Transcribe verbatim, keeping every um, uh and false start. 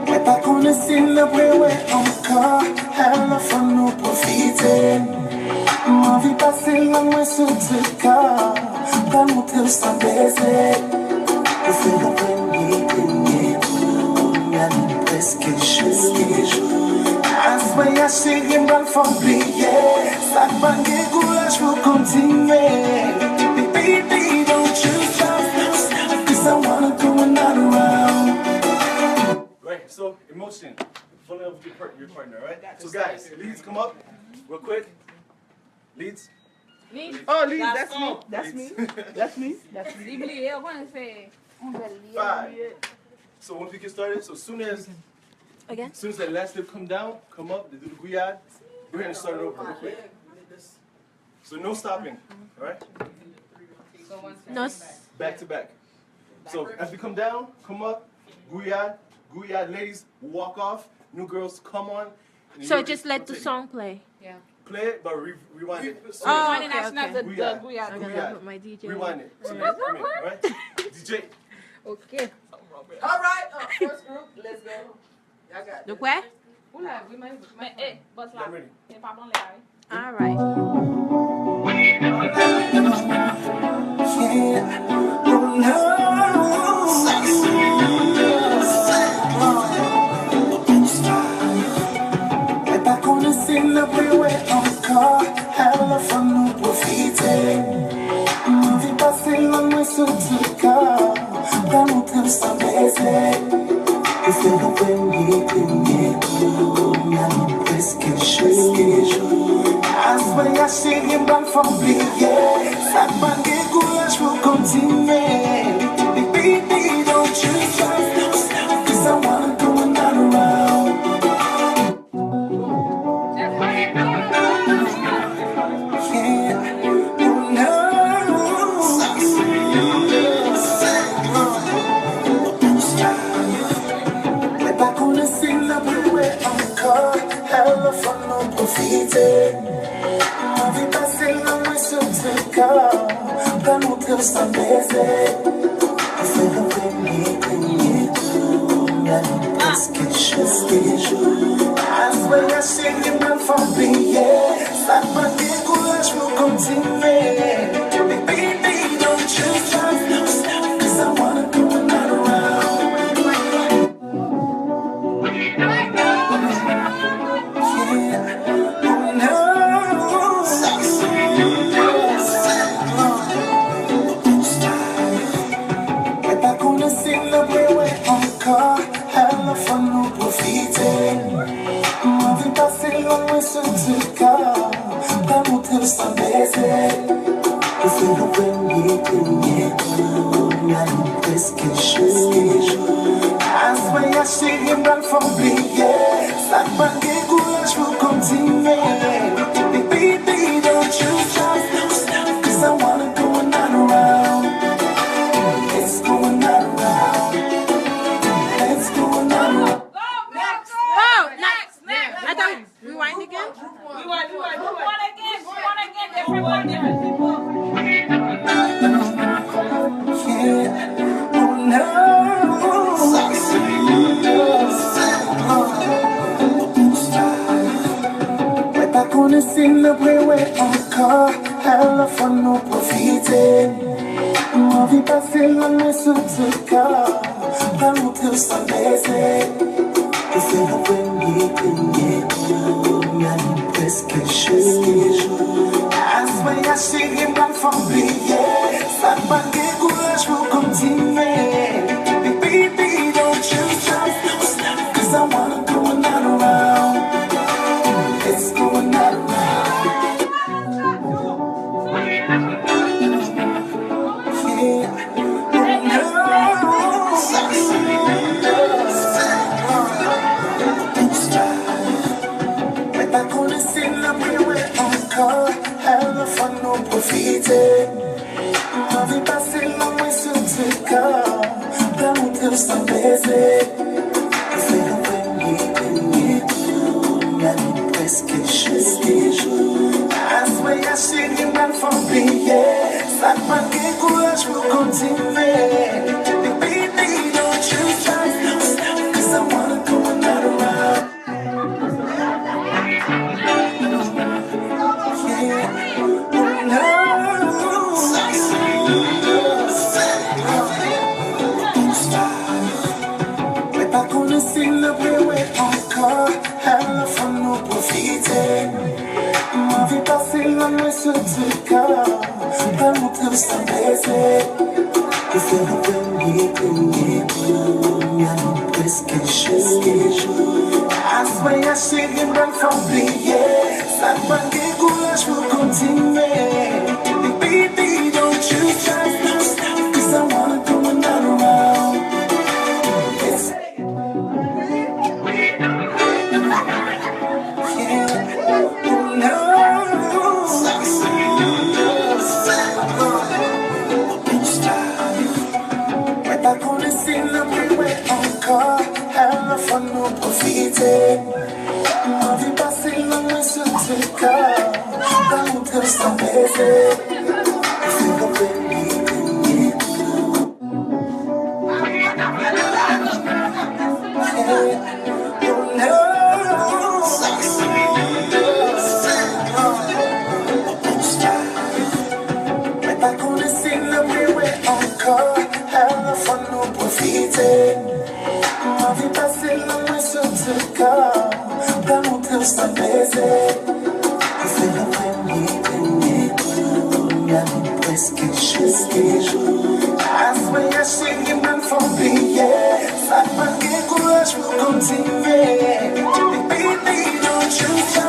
Mwen pa konnen si n ap rewè ankò. Alò fò nou pwofite. M anvi pase lang mwen sou tout kò. Pral montre w san beze. Ou fè yon premye, premye kou. Kounye a nou prèske jou. Aswè a cheri, m pral fè w bliye. Sa k pa gen kouraj pou kontinye. Baby, don't you stop. 'Cause I wanna go another round. Right, so emotion. Falling in love with your, part- your partner, right? So guys, leads, come up real quick. Leads. Li Oh, Liz, that's me. Gason. That's me. That's me. That's me. Li bliye, ou konnen se yon bèl li ye. Five. So once we get started, so soon as Again? soon as that last lip come down, come up, they do the gouyad. Go ahead and start it over real quick. So no stopping, all right? No. s- Back to back. So as we come down, come up, gouyad, gouyad, ladies, walk off, new girls, come on. And So you just let the rotate. Song play. Play it, but re- rewind it. Oh, One and okay, that's not okay. the, Gouyad. the gouyad. I gotta Gouyad. Put my D J. Rewind it. So come in, all right? D J. Okay. All right, uh, first group, let's go. Y'all got De this. Quoi? Ou la, wi, mwen. Men, eh, boss la. I'm ready. E pa ban lè a, wi. All right. Mwen pa konnen si n ap rewè ankò. Alò fò nou pwofite. M anvi pase lang mwen sou tout kò. Pral montre w san beze. Ou fè yon premye, premye kou. Kounye a nou prèske jou. Aswè a cheri, m pral fè w bliye. Sa k pa gen kouraj pou kontinye. Baby, don't you stop. 'Cause I wanna go another round. Yeah. Oh, no. Mwen pa konnen si n ap rewè ankò. Alò fò nou pwofite. M anvi pase lang mwen sou tout kò. Pral montre w san beze. Ou fè yon premye, premye kou. Kounye a nou prèske jou. Aswè a cheri, m pral fè w bliye. Sa k pa gen kouraj pou kontinye. Baby, don't you stop. 'Cause I wanna go another round. Mwen pa konnen si n ap rewè ankò. Alò fò nou pwofite. M anvi pase lang mwen sou tout kò. Pral montre w san beze. Ou fè yon premye, premye kou. Kounye a nou prèske jou. Aswè a cheri, m pral fè w bliye. Sa k pa gen kouraj pou kontinye. Baby, don't you stop. 'Cause I wanna go another round. Let's go another round. Let's go another round. Oh, next. Attends, rewind again. Rewind, rewind, rewind. Group one again, group one again, different one, different people. Yeah. Oh, no. Mwen pa konnen si n ap rewè ankò. Alò fò nou pwofite. M anvi pase lang mwen sou tout kò. Pral montre w san beze. Ou fè yon premye, premye kou. Kounye a nou prèske jou. Aswè a cheri, m pral fè w bliye. Sa k pa gen kouraj pou kontinye. Baby, don't you stop. 'Cause I wanna go another round. Let's go another round. Yeah. Mwen pa konnen si n ap rewè ankò. Alò fò nou pwofite. M anvi pase lang mwen sou tout kò. Pral montre w san beze. Ou fè yon premye, premye kou. Kounye a nou prèske jou. Aswè a cheri, m pral fè w bliye. Sa k pa gen Kouraj pou kontinye. Baby, don't you stop, 'cause I wanna go another round. Yeah. Oh, no. Don't stop. Mwen pa konnen si n ap rewè ankò. Alò fò nou pwofite. M anvi pase lanmou sou tout kò. Pral montre w sa m bezwen. Ou fè m premye, premye kou. Mwen prèske jou. Aswè a cheri, m pral fè w bliye. Sa pa gen kouraj pou kontinye. Baby, don't you stop, 'cause I wanna go another round. Yeah. Oh, no. Don't stop. Mwen pa konnen si n ap rewè ankò. Alò fò nou pwofite. M anvi pase lanmou sou tout kò. Pral montre w sa m bezwen. Ou fè m premye, premye kou. Mwen pa konnen si n ap rewè ankò. Alò fò nou pwofite. M anvi pase lanmou sou tout kò. Pral montre w sa m bezwen. Ou fè m premye, premye kou. Mwen prèske jou. Aswè a cheri, m pral fè w bliye. Sa pa gen kouraj pou kontinye. Baby, don't you stop.